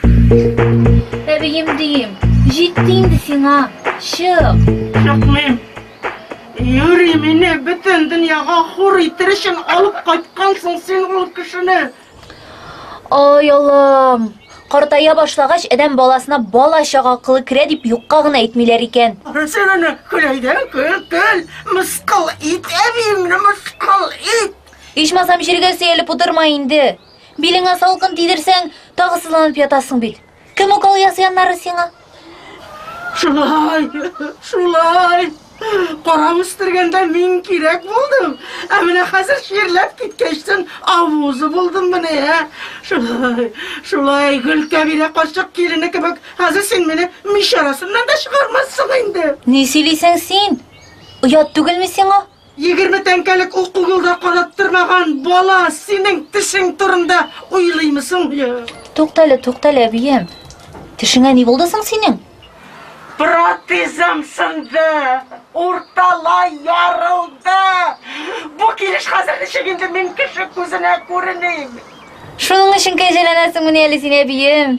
Әбием дием, җитте инде сиңа. Чык. Чыкмыйм. Юри мине бөтен дөньяга хур итер өчен алып кайткансың син ул кешене. Ай, Аллам. Картая башлагач, адәм баласына бала-чага акылы керә дип юкка гына әйтмиләр икән. Син аны көл әйдә, көл, көл. Мыскыл ит, әбиеңне мыскыл ит. Ичмасам җиргә сөялеп утырма инде. Билеңә салкын тидерсәң, тагы сызланып ятасың бит. Кем укол ясый аннары сиңа? Шулай, шулай. Карап үстергәндә мин кирәк булдым. Ә менә хәзер чирләп киткәчтен авызы булдым менә, ә. Шулай, шулай, Гөлкәбирә карчык килене кебек, хәзер син мине мич арасыннан да чыгармассың инде. Ни сөйлисең син? Оят түгелме сиңа? 20 тәңкәлек уку юлда караттырмаган бала синең тешең турында уйлыймы соң? Туктале, туктале, әбием. Тешеңә ни булды соң синең? Протезым сынды, урталай ярылды. Бу килеш хәзер ничек инде мин кеше күзенә күреним? Шуның өчен кәҗәләнәсеңмени әле син, әбием?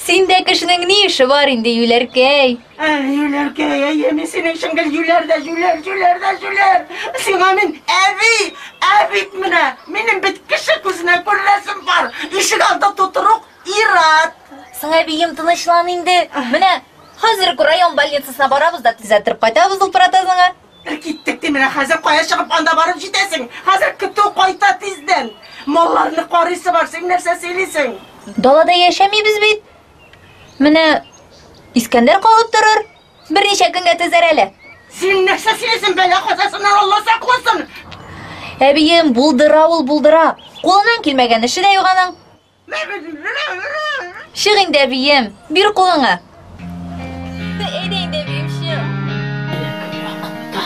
Синдә кешенең ни эше бар инде, юләркәй? Ә, юләркәй, әйе, мин синең өчен гел юләр дә юләр, юләр дә юләр. Сиңа мин әби, ә бит менә, минем бит кеше күзенә күренәсем бар. Ишек алды тутырук ир-ат. Соң, әбием, тынычлан инде. Менә хәзер үк район больницасына барабыз да төзәттереп кайтабыз ул протезыңа. Бер киттек ди менә хәзер кая чыгып анда барып җитәсең? Хәзер көтү кайта тиздән. Малларны карыйсы бар, син нәрсә сөйлисең? Далада яшәмибез бит. Менә Искәндәр калып торыр. Берничә көнгә төзәр әле. Син нәрсә сөйлисең, бәла казасыннан Алла сакласын. Әбием, булдыра ул, булдыра. Кулыннан килмәгән эше дә юк аның. Чык инде, әбием, бир кулыңа. Әйдә инде, әбием, чык. Элек вакытта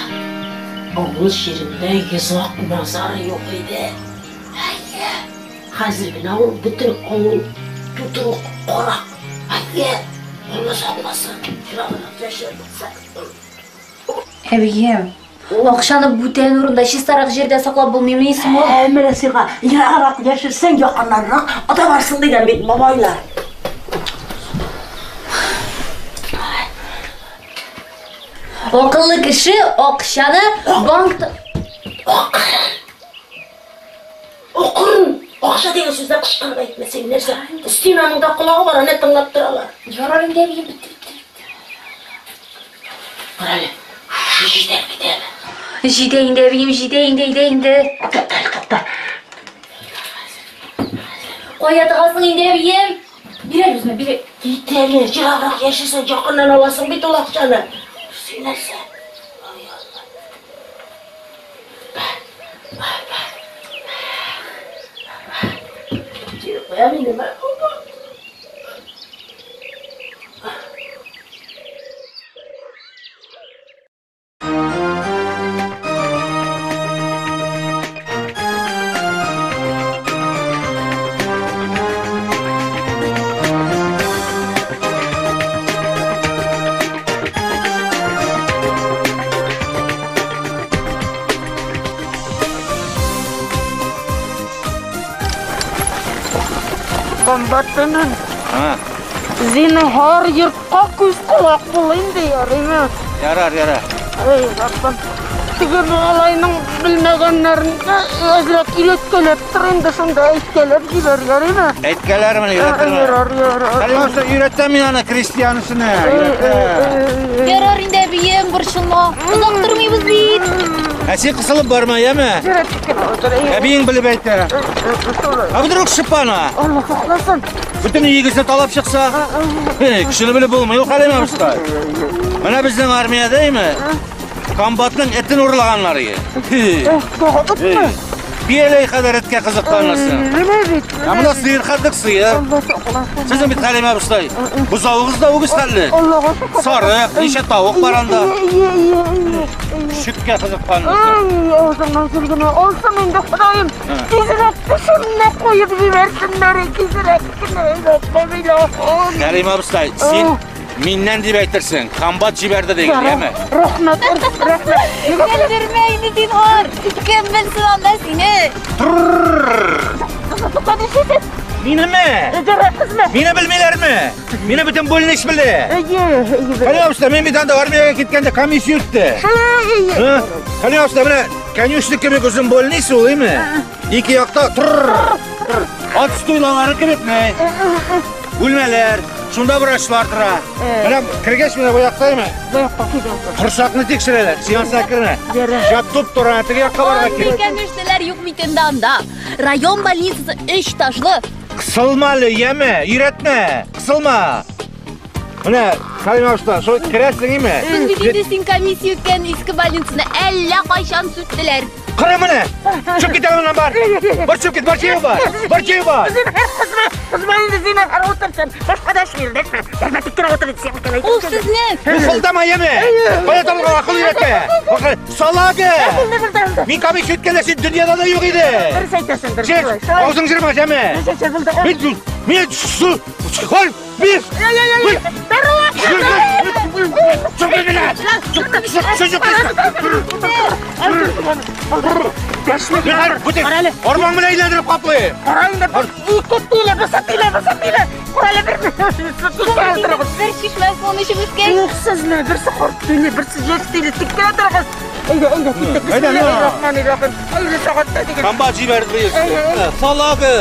авыл җирендә йозак мазар юк иде. Әйе, хәзер генә ул бөтен авыл тутырук карак. Әйе, Алла сакласын, ераграк яшермәсәк. Әбием, акчаны бүтән урында, чистарак җирдә саклап булмыймыни соң ул? Ә, менә сиңа ераграк яшерсәң, якыннанрак ата барсын дигән бит бабайлар. Акыллы кеше акчаны банкта... Акрын. Акрын. Акча дигән сүзне кычкырып әйтмәсәң нәрсә? Стенаның да колагы бар, әнә тыңлап торалар. Ярар инде, әбием, бетте, бетте. Кара әле, шушы җитәр китәме? Җитә инде, әбием, җитә инде, әйдә инде. Тукта әле, тукта. Кая тыгасың инде, әбием? Бир әле үземә, бир. Кит әле, ераграк яшәсәң, якыннан аласың бит ул акчаны. Син нәрсә? Ай, Алла. Җыеп куям инде, мә. Комбатының. Зинһар йортка күз колак бул инде, ярыймы? Ярар, ярар. Эй, Раббым. Теге малайның белмәгәннәрен дә әзрәк өйрәткәләп тор инде шунда әйткәләп җибәр, ярыймы? Әйткәләрмен, өйрәтермен. Ярар, ярар. Хәлим абзый, өйрәтәм мин аны крестьян эшенә, өйрәтәм. Ярар инде, әбием, борчылма. Озак тормыйбыз бит. Ә син кысылып барма, яме? Әбиең белеп әйтә. Ә вдруг шыпана? Алла сакласын. Бөтен өегезне талап чыкса, кешене белеп булмый ул Хәлим абыстай. Менә безнең армиядә име? Комбатның этен урлаганнар иде. Тагы Бияләй кадәр эткә кызыкканнарсың. Менә бит. Ә монда сыер хәтлек сыер. Алла сакласын. Сезнең бит Хәлим абыстай, бозавыгыз да үгез хәтле. Аллага шөкер. Сарык, ничә тавык бар анда. Шөккә кызыкканнарсың. Ай, авызыңнан җил генә алсын инде, Ходаем. Тизрәк тешемне куеп җибәрсеннәр, тизрәк кенә, Раббым илаһым. Хәлим абыстай, син миннән дип әйтерсең, комбат җибәрде диген, яме? Рәхмәт, рәхмәт. Көлдермә инде, зинһар. Кем белсен анда сине? Тукта, нишлисез? Минеме? Ярар, кызма. Мине белмиләрме? Мине бөтен больнич белә. Әйе, әйе. Хәлим абыстай, мин бит анда армиягә киткәндә комиссия үтте. Әйе. Һы? Хәлим абыстай, менә конюшня кебек озын больница ул, име? Ике якта тр. Ат стуйлалары кебек ни? Бүлмәләр, шунда врачлар тора. Менә кергәч менә бу якта име? Корсакны тикшерәләр, сеанска кермә. Чат туп тора, теге якка барырга Андый кирәк. кәнештеләр юк бит инде анда. Район больницасы өч ташлы. Кысылма әле, яме, өйрәтмә. Кысылма. Менә, Хәлим абыстай, шул керәсең име? Соң бит инде син комиссия үткән иске больницаны әллә кайчан сүттеләр. Кара менә! Чыгып кит моннан бар. Бар чыгып кит, бар чыгып бар. Бар чыгып бар. Зинһар, кызма, кызма инде, зинһар, утырсын. Башка да эшлим, дәшмә. Дәшмә, тик тора утыр, син кем Ул сезне. Уфылдама яме. Кая табылган акыл өйрәтмә. Акыл салагы. Булды, булды, булды. Мин комиссия үткәндә син дөньяда да юк иде. Дөрес әйтәсең, дөрес. Чек, Шулай, шулай. авызың җырма, яме. Шулай, булды. Мин мин су хол бир. Чыгып кит менә. Чыгып Дәшмә. кит. Кара әле. Орман белән әйләндереп каплыйм. Кара инде, ике тиле, берсе тиле, берсе тиле. Кара әле, бер тик кенә торыгыз. Бер чишмә суын эчеп үскән. Юк, сезне, берсе корт тиле, берсе яшь тиле, тик кенә торыгыз. Әйдә, әйдә, киттек. Әйдә, ну. Бисмиллаһир-рахманир-рахим. Хәерле сәгатьтә диген. Комбат җибәрде быел. Салагы.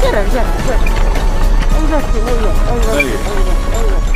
Ярар, ярар, ярар. Әйдә, син, әйдә, әйдә, әйдә, әйдә.